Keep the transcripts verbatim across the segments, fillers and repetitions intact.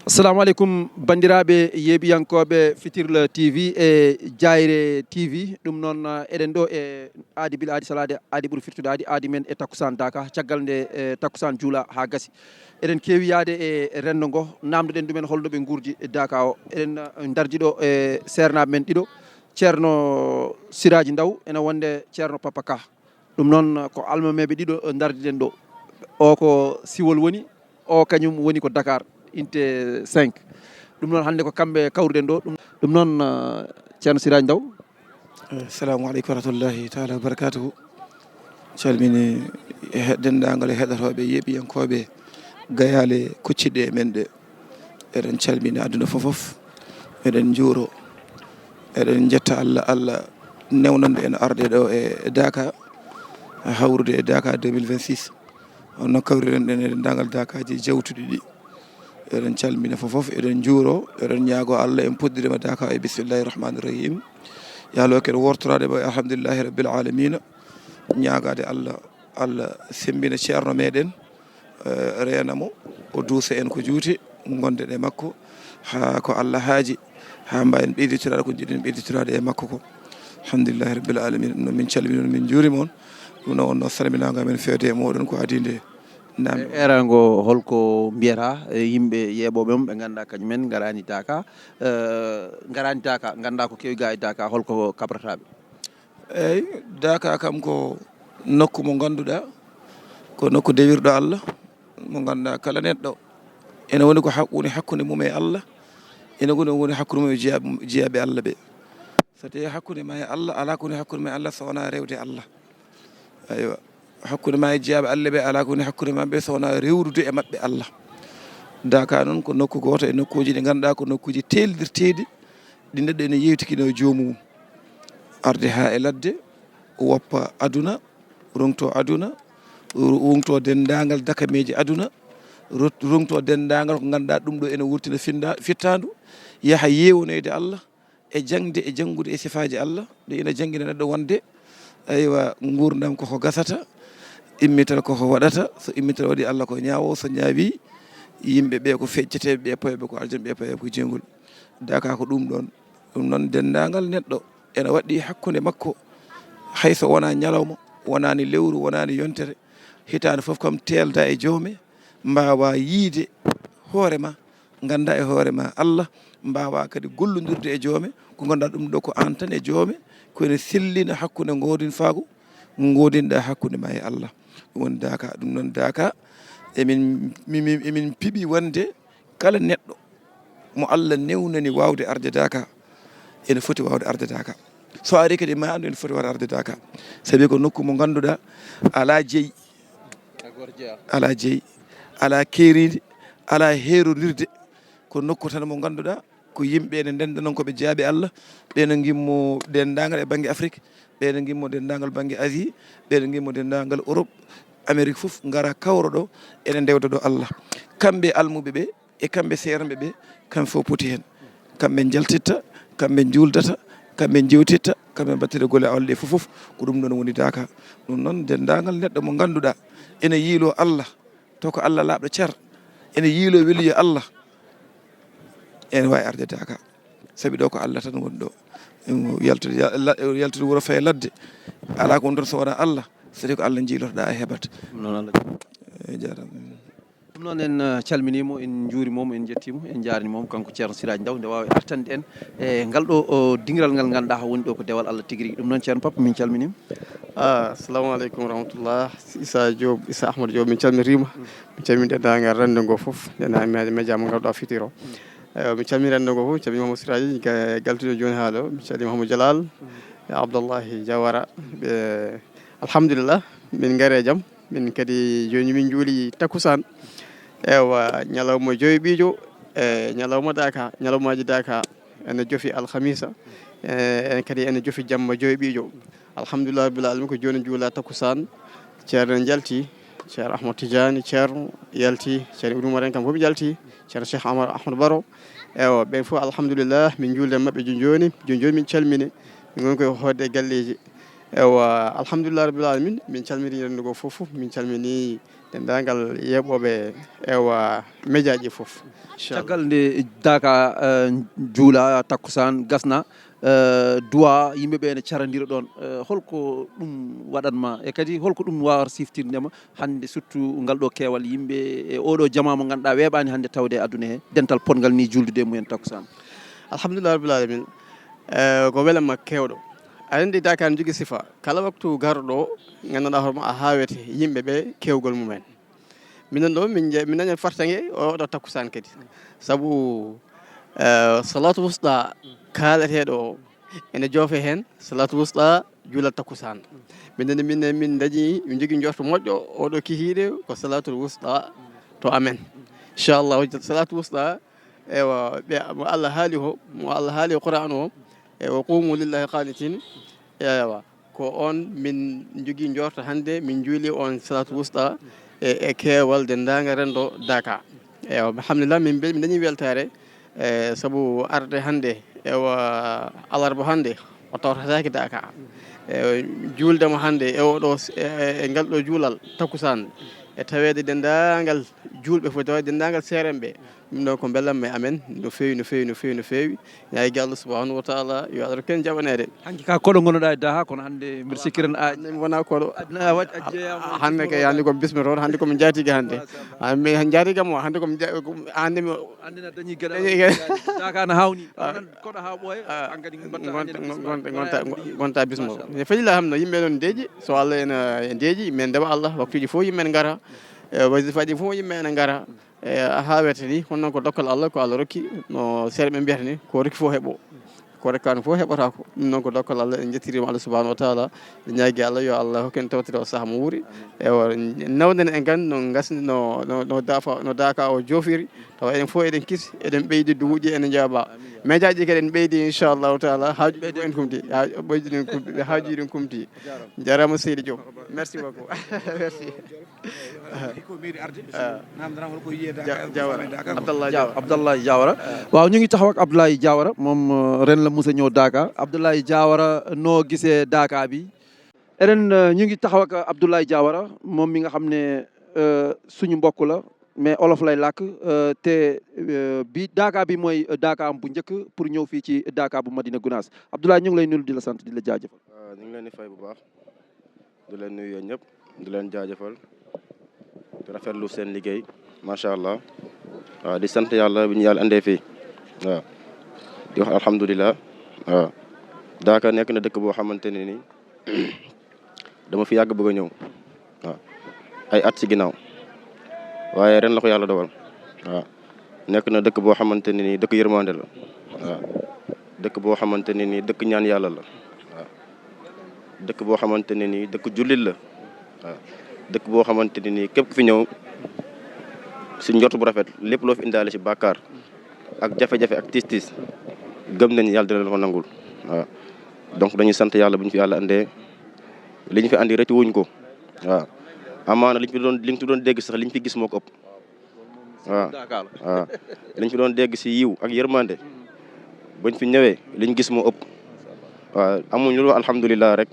Assalamu aleykum, banndiraaɓe yeeɓiyankooɓe Fitirla T V e Jayre T V. Ɗum noon, eh, eɗen ɗo e aadi bila aadi salaade, aadi ɓuri firtude aadi, aadi men e takkusaan Daaka. Caggal nde, eh, takkusaan juula haa gasi, eɗen keewi yahde e renndo ngo, naamndoɗen ɗumen holno ɓe nguurdi Daaka o. Eɗen, eh, ndardi ɗo e seernaaɓe men ɗiɗo, Ceerno Siraaji Ndaw, ene wonde Ceerno Papa Ka. Ɗum noon ko almameeɓe ɗiɗo ndardiɗen ɗo. O ko Siwol woni, o kañum woni ko Dakar, unité cinq. Ɗum noon hannde ko kamɓe kawruɗen ɗo. Ɗum, ɗum noon, eh, Ceerno Siraaji Ndaw. Eh, assalamu aleykum wa rahmatullahi taala wa barakatuhu. Calmini e he-, denndaangal e heɗotooɓe, yeeɓiyankooɓe gayaale kucciɗe e men ɗe. Eɗen calmini aduna fof fof. Eɗen njuuro. Eɗen njetta Allah, Allah newnanɗo en arde ɗo e, e Daaka, hawrude e Daaka deux mille vingt-six. Hono kawriren ɗen e denndaangal Daakaaji jawtuɗi ɗi. Eɗen calmina fof fof, eɗen njuuro, eɗen ñaago Allah, en puɗɗirima Daaka e bismillahi rahmani rahim. Yaalo ken wortoraade mo e alhamdulillahi rabbil alamina. Ñaagaade Allah, Allah semmbina ceerno meɗen, eh, reena mo, o duusa en ko juuti, ngonden e makko, haa ko Allah haaji, haa mbaawen ɓeyditoraade ko njiɗɗen ɓeyditoraade e makko ko. Alhamdulillahi rabbil alamin. Ɗum noon min calmini on, min njuurima on. Ɗum noon wonno salminaango amen feewde e mooɗon ko adii nde. Naam. E eeraango, holko mbiyata, e yimɓe yeeɓooɓe mum ɓe ngannduɗaa kañum en ngaraani Daaka, eh, ngaraani Daaka, ngannduɗaa ko kewi gaa e Daaka, holko kabrata ɓe? Eeyi, Daaka kam ko nokku mo ngannduɗaa ko nokku dewirɗo Allah, mo ngannduɗaa kala neɗɗo ene woni ko hak-, woni hakkunde mum e Allah, ene woni, woni hakkunde mum e jiyaaɓe, jiyaaɓe Allah ɓe. So tawii hakkunde ma e Allah, alaa ko woni hakkunde ma e Allah so wonaa rewde Allah. Aywa, hakkunde ma e jiyaaɓe Allah ɓe, alaa ko woni hakkunde maɓɓe so wonaa rewrude e maɓɓe Allah. Daaka noon ko nokku gooto e nokkuuji ɗi ngannduɗaa ko nokkuuji teeldirteeɗi, ɗi neɗɗo ene yeewtikino e joomum. Arde haa e ladde, woppa aduna, roŋto aduna, ro-, roŋto denndaangal dakameeji aduna, ro-, roŋto denndaangal ko ngannduɗaa ɗum ɗo ene wurtina finnda-, fittaandu, yaha yeewonoyde Allah, e jaŋde e janngude e sifaaji Allah, ɗo ina janngina neɗɗo wonde, aywa, nguurndam koko gasata, immital koko waɗata, so immital waɗi Allah ko ñaawo, so ñaawi yimɓe ɓe ko feƴƴeteeɓe, ɓe payoɓe ko aljanna, ɓe payoɓe ko jeygol. Daaka ko ɗum ɗoon. Ɗum noon denndaangal neɗɗo ene waɗɗii hakkunde makko, hay so wonaa ñalawma, wonaani lewru, wonaani yontere, hitaande fof kam teelda e joome, mbaawa yiyde hoore ma, ngannda e hoore ma Allah, mbaawa kadi gollondirde e joome, ko ngannduɗaa ɗum ɗo ko aan tan e joome, ko ene sellina hakkunde ngoodinfaagu, ngoodinɗaa hakkunde ma e Allah. Ɗum woni Daaka, ɗum noon Daaka, emin, mi-, mi-, emin piɓi wonde kala neɗɗo mo Allah newnani waawde arde Daaka, ene foti waawde arde Daaka. So ari kadi ma anndu ene foti waawde arde Daaka. Sabi ko nokku mo ngannduɗaa alaa jeyi, alaa jeyi, alaa keeriindi, alaa heerondirde. Ko nokku tan mo ngannduɗaa ko yimɓe ene ndennda noon ko ɓe jiyaaɓe Allah, ɓe no ngimmo denndaangal e bannge Afrik, ɓe no ngimmo denndaangal bannge Asie, ɓe no ngimmo denndaangal Europe, Amérique fof ngara kawra ɗo, ene ndewda ɗo Allah. Kamɓe almuɓe ɓe, e kamɓe seernɓe ɓe, kamɓe fof poti heen. Kamɓe njaltitta, kamɓe njuuldata, kamɓe njewtitta, kamɓe mbattira golle Allah ɗe fof fof, ko ɗum ɗoon woni Daaka. Ɗum noon, denndaangal neɗɗo mo ngannduɗaa ene yiiloo Allah, to ko Allah laaɓɗo cer, ene yiiloo weliyo Allah, ene waawi arde Daaka. Sabi ɗo ko Allah tan woni ɗo. Yaltude, yaltude wuro faye ladde, alaa ko woni toon so wonaa Allah, so tawii ko Allah njiilotoɗaa a heɓat. Ɗum noon Allah. Eeyi, jaaraama. Ɗum noon, en, eh, calminii mo, en njuuriima mo, en njettii mo, en njaarniima mo, kanko Ceerno Siraaji Ndaw, nde waawi artande en e ngal ɗo, o, dingiral ngal ngannduɗaa woni ɗo ko dewal Allah tigi rigi. Ɗum noon, Ceerno Pap, min calminii ma. Ah, assalamu aleykum wa rahmatullah. Issa Diop, Issa Ahmad Diop, min calmitiima. Min calminii denndaangal renndo ngoo fof, denndaangal media, media mo ngannduɗaa Fitir o. Eywa, mi calminii renndo ngoo fof, mi calminii Mamadou Siraaji, ga-, galtuɗo jooni haala o. Mi calminii Mamadou Jalal, e Abdallahi Jawara, ɓe, alhamdulillah, min ngari e jam. Min kadi jooni min njuuli takkusaan. Ewa, ñalawma joyɓiijo, e ñalawma Daaka, ñalawmaaji Daaka, ene jofi alhamisa, e, ene kadi ene jofi jamma joyɓiijo. Alhamdulillah rabbil alamin, ko jooni juula takkusaan. Ceerno njalti, Ceerno Ahmad Tidiane, Ceerno yalti, Ceerno Ibnu Umar en kam fof njalti, Ceerno Cheikh Amar Ahmad Baro. Ewa, ɓen fof alhamdulillah, min njuulde maɓɓe jooni jooni, jooni jooni min calmini. Min ngoni koye hoɗde e galleeji. Ewa, alhamdulillah rabbil alamin, min calmini renndo ngoo fof, min calmini denndaangal yeeɓooɓe ewa mejaaji fof. Inchallah. Caggal nde Daaka, eh, juula takkusaan gasna, eh, duwa yimɓe ɓe ene carandira ɗoon. Eh, holko ɗum waɗatma e kadi holko ɗum wawata siftirde ma hannde, surtout ngal ɗo keewal yimɓe e oɗo jamaa mo ngannduɗaa weeɓaani hannde tawde e aduna he, dental potngal ni juuldude e mumen takkusaan? Alhamdulillah rabbil alamin. Eh, ko welamma keewɗo. Aɗa anndi Daaka ne jogii sifa. Kala waktu garɗo ɗo, nganndanɗaa hoore ma a haawete yimɓe ɓe keewgol mumen. Minen ɗo, min nje-, min dañat fartaŋŋe o waɗa takkusaan kadi. Sabu, eh, salatu wusta kaaleteeɗo o, ene joofe heen salatu wusta juula takkusaan. Minen, min, min dañi, min njogii njorto moƴƴo, oɗo kihiiɗe ko salatul wusta to amen. Inchallah, salatu wusta, ewa, ɓe, mo Allah haali o, mo Allah haali e Qur'an o, ewa, qumu lillahi qanitin, ewa, ko on min njogii njorto hannde, min njuuli on salatu wusta e, e keewal denndaangal renndo Daaka. Ewa, alhamdulillah, min mbe-, min dañi weltaare, e, sabu arde hannde, ewa, alarba hannde, o tawtataake Daaka. E, juulde mo hannde, e oɗo s-, e, e, e ngal ɗo juulal, takkusaan, e taweede denndaangal juulɓe fof, taweede denndaangal seerenɓe. Ɗum ɗo ko mbelamma e amen no feewi, no feewi, no feewi, no feewi. Ñaagii Allah subhanahu wa taala yo Allah rokku en jaɓaneede. Hanki ka koɗo ngonoɗa e Daaka, kono hannde mbiɗa sikkiran a Hannde mi wona koɗo. Aduna a waɗ-, a jeeyaama e Hannde kay, hannde ko bisma toon, hannde ko mi jaatigi hannde. Masha Allah. Ah, mi jaatigi mo, hannde ko mi ja-, ko, hannde mi Anndina dañi geɗal. Daaka na haawni. Ah. Onon koɗo haa ɓooya, Ah, hankadi mbatta gonta, anndina bisma. gonta, gonta, Wona gonta bisma. Masha Allah. Ne fadi la hamno yimɓe noon deeƴi, so Allah ena deeƴi, min ndewa Allah, waktuuji fof yimɓe ene ngara. E, wasifa ɗi fof yimɓe ene ngara. E, a haawete ni, kono noon ko dokkal Allah, ko Allah rokki, no seeɗa ɓe mbiyata ni, ko rokki fof heɓo. Ko rokkaani fof heɓata ko. Ɗum noon ko dokkal Allah, en njettirii mo Allah subhanahu wa taala. En ñaagii Allah yo Allah hokku en tawtorde o saha mo wuuri. Ewa, nawden en ngan no ngasni, no, no, no Daaka, no Daaka o joofiri. Tawa enen fof eɗen kisi, eɗen ɓeydi duuɗi, ene njaaba. Mejaaji kadi en ɓeydi inchallahu taala, haajuuji fof en kumti. Ha-, ɓeydi en kumti, haajuuji ɗin kumti. Jaraama seydi Diop. Merci beaucoup. Merci. Ko meeɗi arde, so namdanaama holko wiyee Daaka, Jawara. Abdallah Jawara. Abdallah Jawara. Waaw, ñu ngi taxaw ak Abdoulaye Jawara, moom, euh, ren la mos a ñëw Daaka. Abdoulaye Jawara, noo gisee Daaka bi? Ren, euh, ñu ngi taxaw ak Abdoulaye Jawara, moom mi nga xam ne, euh, suñu mbokk la, mais olof lay làkk, euh, te, euh, bi Daaka bi mooy Daaka am bu njëkk pour ñëw fii ci Daaka bu Madina Gounass. Abdoulaye, ñu ngi lay nuyu, di la sant, di la jaajëfal. Waaw, ñu ngi leen di fay bu baax. Di leen nuyu yéen ñëpp, di leen jaajëfal, di rafetlu seen liggéey, macha allah. Waaw, di sant Yàlla bi ñu Yàlla andee fii. Waaw, di wax alhamdulilah. Waaw, Daaka nekk na dëkk boo xamante ne ni dama fi yàgg bëgg a ñëw. Waaw, ay at ci ginnaaw, waaye ren la ko Yàlla dogal. Waaw, nekk na dëkk boo xamante ne ni dëkk yërmande la. Waaw, dëkk boo xamante ne ni dëkk ñaan Yàlla la. Waaw, dëkk boo xamante ne ni dëkk jullit la. Waaw, dëkk boo xamante ne ni képp ku fi ñëw si njort bu rafet, lépp loo fi indaale si bàkkaar ak jafe-jafe ak tiis-tiis, gëm nañu Yàlla dina la ko nangul. Waaw, donc dañuy sant Yàlla bu ñu fi Yàlla andee, li ñu fi andi rëcc wuñ ko. Waaw, amaana li ñu fi doon, li ñu fi doon dégg sax, li ñu fi gis moo ko ëpp. Waaw, Daaka la. Waaw, li ñu fi doon dégg si yiw ak yërmande, bañ fi ñëwee, li ñu gis moo ëpp. Waaw, amuñ lu wax alhamdulilah rek.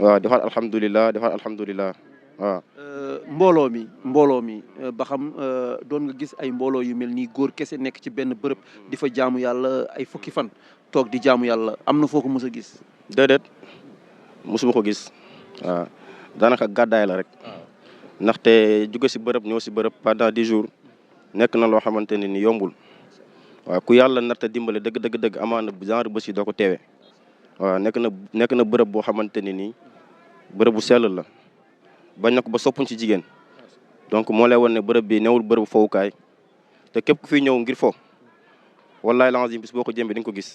Waaw, di wax alhamdulilah, di wax alhamdulilah. Waaw. Euh, mbooloo mi, mbooloo mi, euh, ba xam, euh, doon nga gis ay mbooloo yu mel nii, góor kese nekk ci benn bërëb di fa jaamu Yàlla ay fukki fan, toog di jaamu Yàlla, am na foo ko mos a gis? Déedéet, mosuma ko gis. Waaw, daanaka gàddaay la rek. Waaw. Ndaxte jóge si bërëb ñëw si bërëb pendant dix jours nekk na loo xamante ne ni yombul. Waaw, ku Yàlla narta dimbale dëgg, dëgg, dëgg, amaana genre bés yi doo ko teewee. Waaw, nekk na, nekk na bërëb boo xamante ne ni bërëb bu sell la. Bañ na ko ba soppuñ ci jigéen. Donc moo lay wan ne bërëb bi newul bërëbu fowukaay. Te képp ku fi ñëw ngir fo, wallahi lazim, bis boo ko jëmbee di nga ko gis.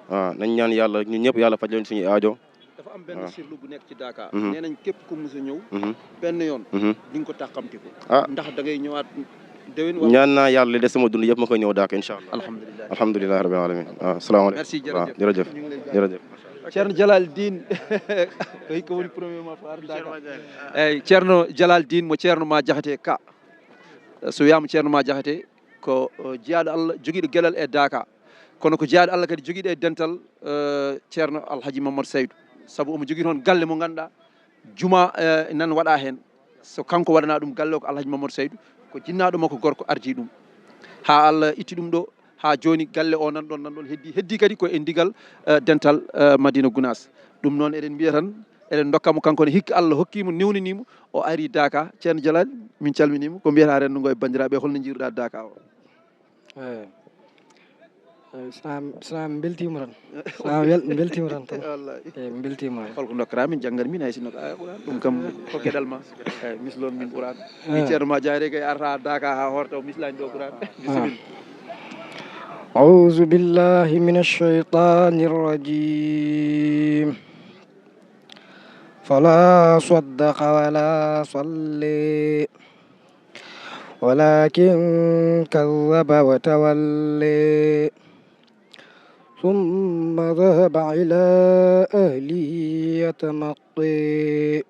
Waaw, nañ ñaan Yàlla ñun ñëpp, Yàlla faj leen suñuy aajo. Dafa am benn Waaw. sirlu bu nekk ci Daaka. Mhm. Nee nañ képp ku mus a ñëw Mhm. benn yoon, Mhm. di nga ko tàqamti ko. Ah. Ndax da ngay ñëwaat déwén wala? Ñaan naa Yàlla li des sama dund yëpp ma koy ñëw Daaka, incha allah. Alhamdulillah. Alhamdulillah rabbil alamin. Waaw, salaamaaleykum. Merci, Waaw, jërëjëf. jërëjëf. Ñu ngi lay Jërëjëf. Thierno Jalal Dine. Ko hikka woni premier ma faar Daaka. Thierno Jalal. Eyyi, Thierno Jalal Dine mo Thierno Ma Diakhaté Ka. So wiyaama Thierno Ma Diakhaté, ko, eh, jiyaaɗo Allah, jogiiɗo geɗal e Daaka. Kono ko jiyaaɗo Allah kadi jogiiɗo e dental, eh, Thierno Alhaji Mamadou Saydou. Sabu omo jogii toon galle mo ngannduɗaa, juma, eh, nan waɗa heen. So kanko waɗana ɗum galle o ko Alhaji Mamadou Saydou, ko jinnaaɗo makko gorko ardi ɗum. Haa Allah itti ɗum ɗo, haa jooni galle o nan ɗon, nan ɗon heddi, heddi kadi ko e ndigal, eh, dental, eh, Madina Gounass. Ɗum noon eɗen mbiya tan, eɗen ndokka mo kanko ne hikka Allah hokkii mo, newnanii mo, o ari Daaka. Ceerno Jalal, min calminii mo. Ko mbiyata renndo ngo e banndiraaɓe, holno njiiruɗaa Daaka o? Eyi. Eyi, so taw, so taw mi mbeltiima tan. So taw wel-, mi mbeltiima tan, tan. Wallahi. Eyi, mi mbeltiima tan. Holko ndokkataa min, janngat min, hay sinno ko aaya Qur'an. Ɗum kam, ko geɗal ma. Eyi, mislon min Qur'an. Eyi. Mi ceerno ma jaare kay arta Daaka haa hoore taw mislaani ɗo Qur'an. Bisimilla. أعوذ بالله من الشيطان الرجيم. فلا صدق ولا صلى، ولكن كذب وتولى، ثم ذهب إلى أهله يتمطى.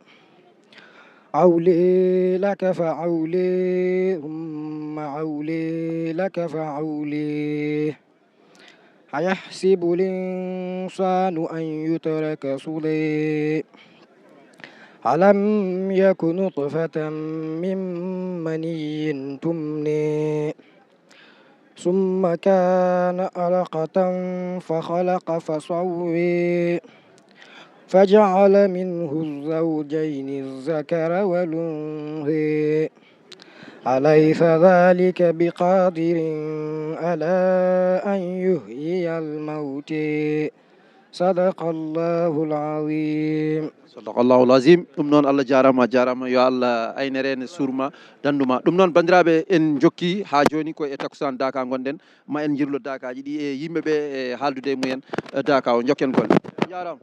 أولى لك فأولى، ثم أولى لك فأولى. أيحسب الإنسان أن يترك سدى؟ ألم يك نطفة من مني تمنى، ثم كان علقة فخلق فسوى، فجعل منه الزوجين الذكر والأنثى، أليس ذلك بقادر على أن يحيي الموتى؟ صدق الله العظيم. Sadaqallahul azim. Ɗum noon, Allah jaaraama, a jaaraama. Yo Allah ayne reene suur ma, danndu ma. Ɗum noon, banndiraaɓe, en njokki haa jooni ko e takusaan Daaka ngonɗen. Ma en njirlo Daakaaji ɗi e yimɓe ɓe, e haaldude e mumen, e Daaka o. Njokken golle. Jaaraama.